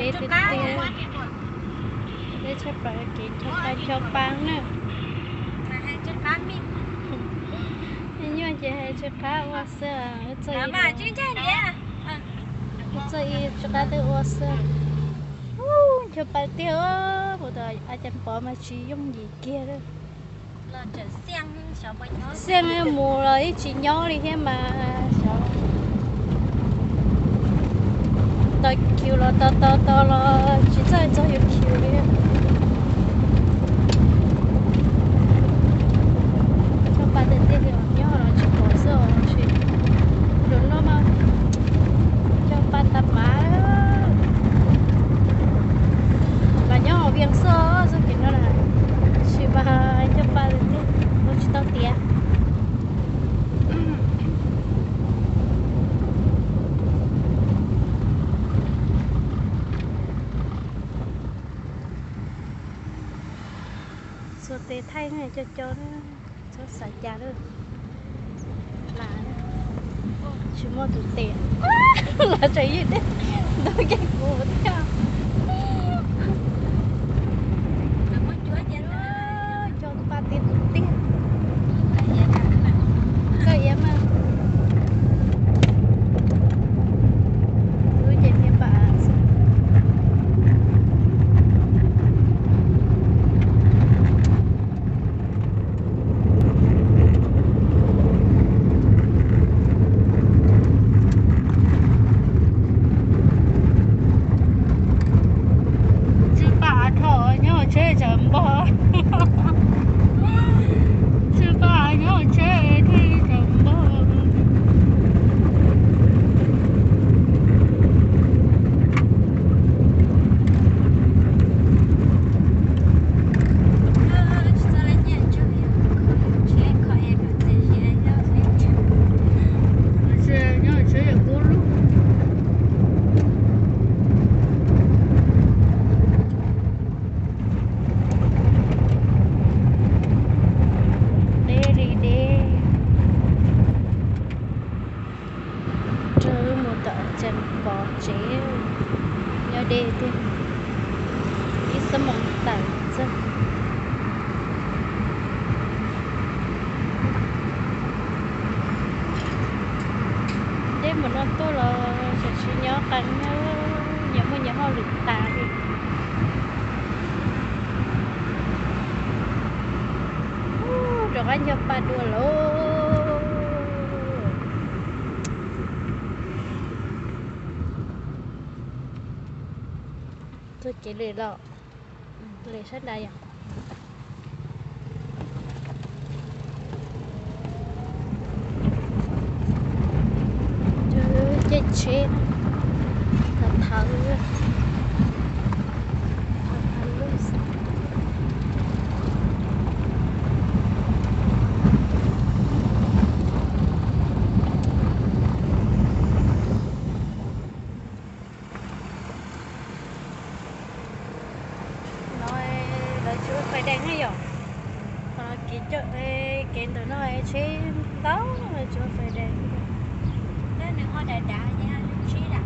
Tiag tiag, deb tshaj plaws, kev ncho pa ncho pa na. Nyuaj ces hais tsis qab ua xwb, txawj ib tsis qab twb ua xwb. Ncho pa tiag, mus tom A Cas Pov mas tsis yooj yim kiag li. Xiaj mus los ib tsis nyob li thiab mas xyov. Tau khiv los tau tau tau los tsis txawj txog yus khiv li. Ncho pa tiag tiag li os, nyob los tsis pom xwb os, ntu no mas ncho pa tas mas. Los nyob hauv Vias xwb, txoj kev no na, tsis mas ncho pa tiag, ua tsis tau tiav. Txhua tes thaij cov cov, txhob xav cas lawm. Las, tsis muaj tus tes los tseem yeej deb ntau kiag kuv thiab. Cov pa tiag tiag. Koj iav mas. Lub ces tiag pa. Tsw pa dhau nyob hauv tsheb tseem npog. Tsw pa nyob hauv tsheb thiaj tseem npog. Deb li deb. Rau mus tom Cas Pov tsev, nyob deb tiag, ib xuab moos tawm xwb. Deb mus no tuaj los tseem tsis nyob qee, nyias muaj nyias hauj lwm tas li. Rov qab nco pa dua lauj. Tuaj kev lem los, lem sab nrad yom. Caij tsheb thawv thawv. No lawv tsis ua fais dees ne yom. Qhov no kev coj, kev ntawm no tsheb ntau, lawv tsis ua fais dees. Nws ho dav dav ces lub tsheb dav.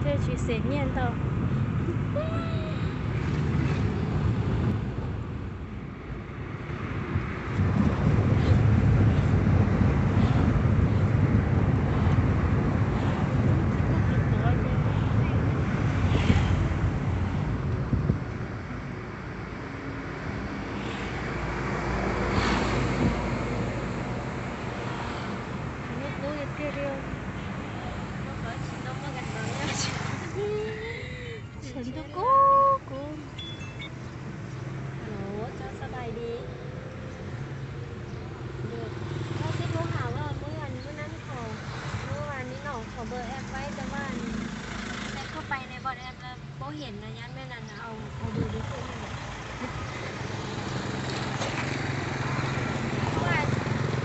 Thiaj tsis xem nyiaj ntau. Lub kub tiag tiag li. Sawv ntxov kub kub. Ua tsaug, sab pais di. Koj twb hlub hais lawm, hnub yog hnub nab qhov, hnub nim no qhov npawb app vais tas mas, es koj pais ne, npawb app paub hiam na, yam me na na au au du du xwb ne. Ua,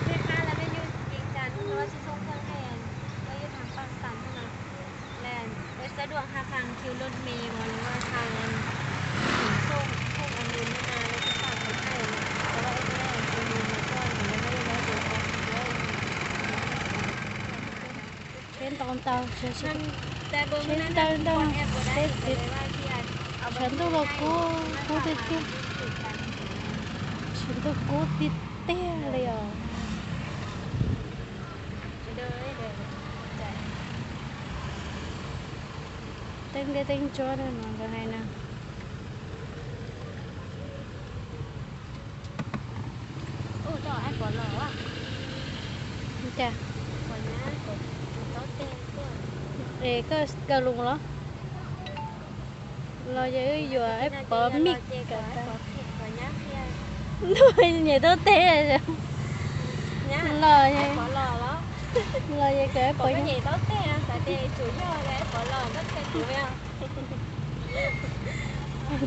peb qab lawv peb yeej ceev tas hnub no tsis txhob pheej ne, peb yeej tham paj. hàng kiu rốt me, hoặc là hàng không ăn uống như nào, nó cũng không có thay. Có loại cái này là từ mình mà cho thì nó mới nói được có gì đấy. Tsheb ntau ntau, tsheb ntau ntau, teb tib, tshav ntuj los kub kub tiag tiag. Tshav ntuj kub tiag tiag li os. Teeb deb teeb ntsuab no nkawd hais no. Es koj kaw lus los? Los yog wb yuav ib pov mij kaw tau. Ntuj, nyem taub teg. Los, los yog kaw ib pov.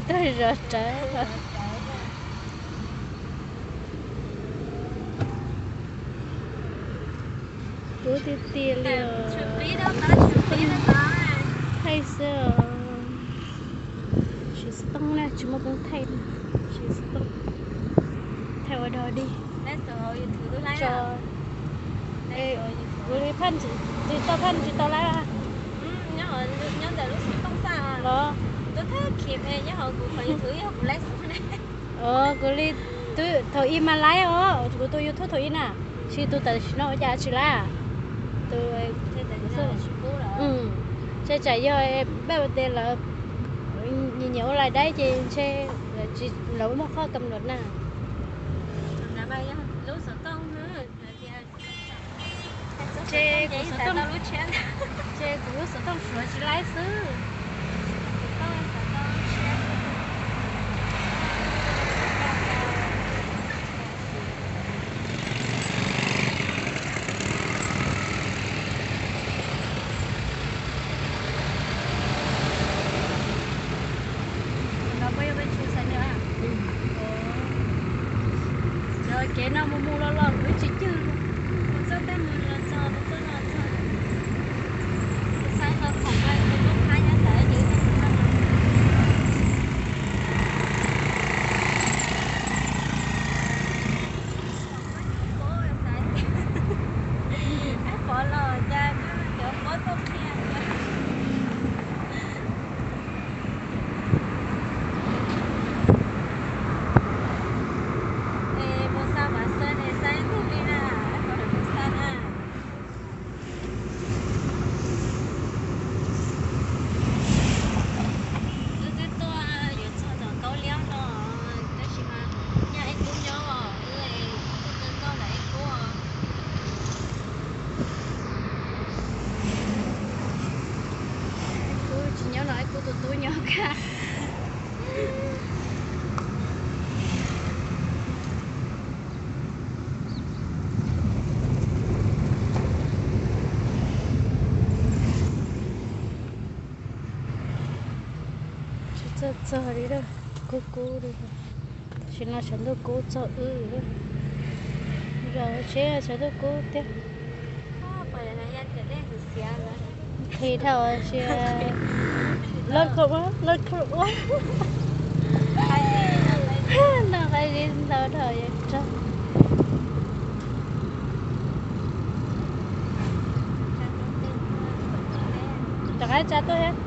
Tag zov rawv. Kub tiag tiag li os. Thaij xwb os. Siv xov tooj na, tsis muaj koob thaij, siv xov tooj thaij ua dog dig. Tso, kuv li phaj tsis tau, phaj tsis tau lab. Los, kuv li thaum ub mas laib os, kuv tus YouTube thaum ub na, tsis tus tam sim no ua cas tsis laib. Tus, ntshe tsam yog peb ua tes lawv nyiam nyiam ua lais daib ces ntshe lawv muaj qhov kam luam na. Ces kuv xov tooj, ces kuv lub xov tooj suav tsis laib xwb. No puas yog peb tshua xaiv nws? Cov kev no mus mus los los kuv tsis cwg. Kuv txoj tej mus los txog, kuv txoj los txog. Kuv xaiv qhov khoom, kuv tub phab nyob ntawd ces kuv txoj no. Ab, pov los cas cov pob toj qhia. Es mus xa Vam Xab ne, xa ib tug li na, pov lawm mus xa na. Wb twb tuaj yuav txog tom Kaub Liab no, tab sis mas nyaj ib kub nyob os, wb tuaj kawg nkauj ntawm ib kub. Ib kub tsis nyob no, ib kub tus tub nyob ka. Tsis txog txog li, kub kub li. Tam sim no tshav ntuj kub txog wb. Zaum tsheb tshav ntuj kub thiab. Nqhis dhau sia. Loj kawg ua, loj kawg ua. Noj qaib zib ntau dhau yuav raug. Rov qab tsa tuaj thiab.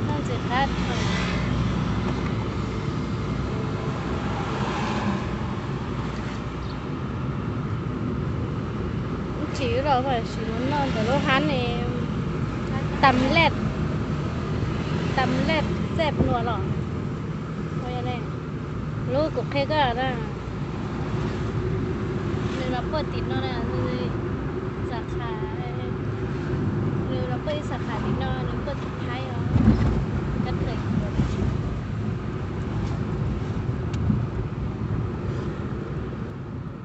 Noj ntxim qab dhau. Ib chim los mas sim mus noj ntawm lub hab ne, tam lej, tam lej xej nuam los. Lub kuv qhia koj na, nws los poj tim no na, xa kha, nws los poj ib xa kha tim no, nws poj tim Thaib os. Kab thawm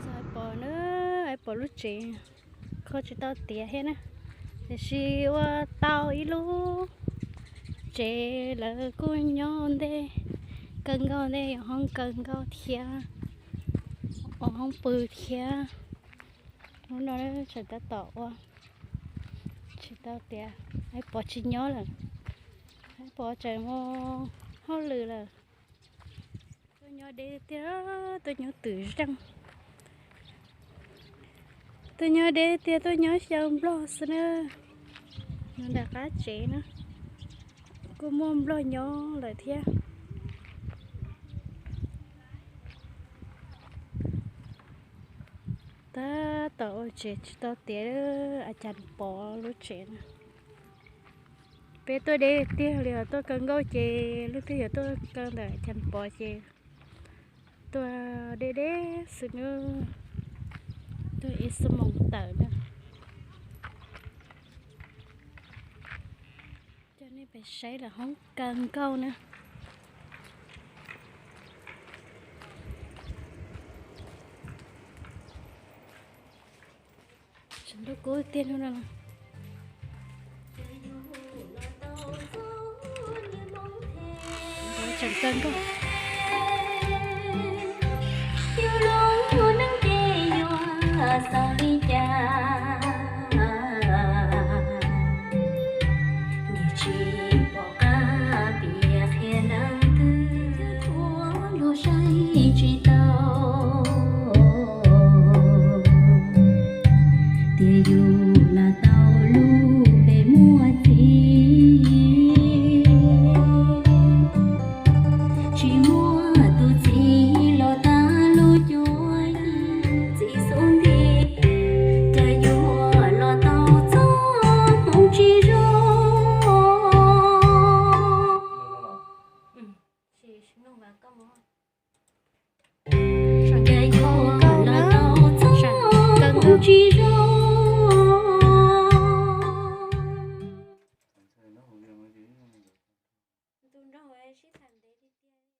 txog pom na, pom lub tsev, kho tsis tau tiav thiab na, tiam sis ua tau ib lub tsev lawv kuj nyob ua ntej, kaw nkauj ntej, ua hoob kaw nkauj thiab, ua hoob pw thiab. Lub no tseem tab tom ua Tau tias Aib Pov tsis nyob lawm, Aib Pov tseem mus hauj lwm lawm. Tuaj nyob deb tiag, tuaj nyob twm zeej. Tuaj nyob deb tiag, tuaj nyob xyaw nplog xwb na. Nyob nram qab tsev na, kuj muaj nplog nyob lawm thiab. Tab tom ua tsev tsis tau tiav, A Cas Pov lub tsev na. Peb tuaj deb tiag li os, tuaj kaw nkauj ces leej twg yuav tuaj kaw ntawm A Cas Pov ces tuaj deb deb xwb na, tuaj ib xuab moos tawm na. Coj nej pem saib lawv hoob kaw nkauj na. Tseem ntuj kub tiag no. Tseem kaw nkauj. Xaus li cas niam tsis pom qab piav qhia leej twg, thuam luag saib tsis tau tias yus los tau lub npe muaj txiv. Tsis muaj tus txiv los tag lub cuab yig txiv xub ntiag, cas yuav los tau txoj hmoov tsis zoo. Cas yuav los tau txoj hmoov tsis zoo.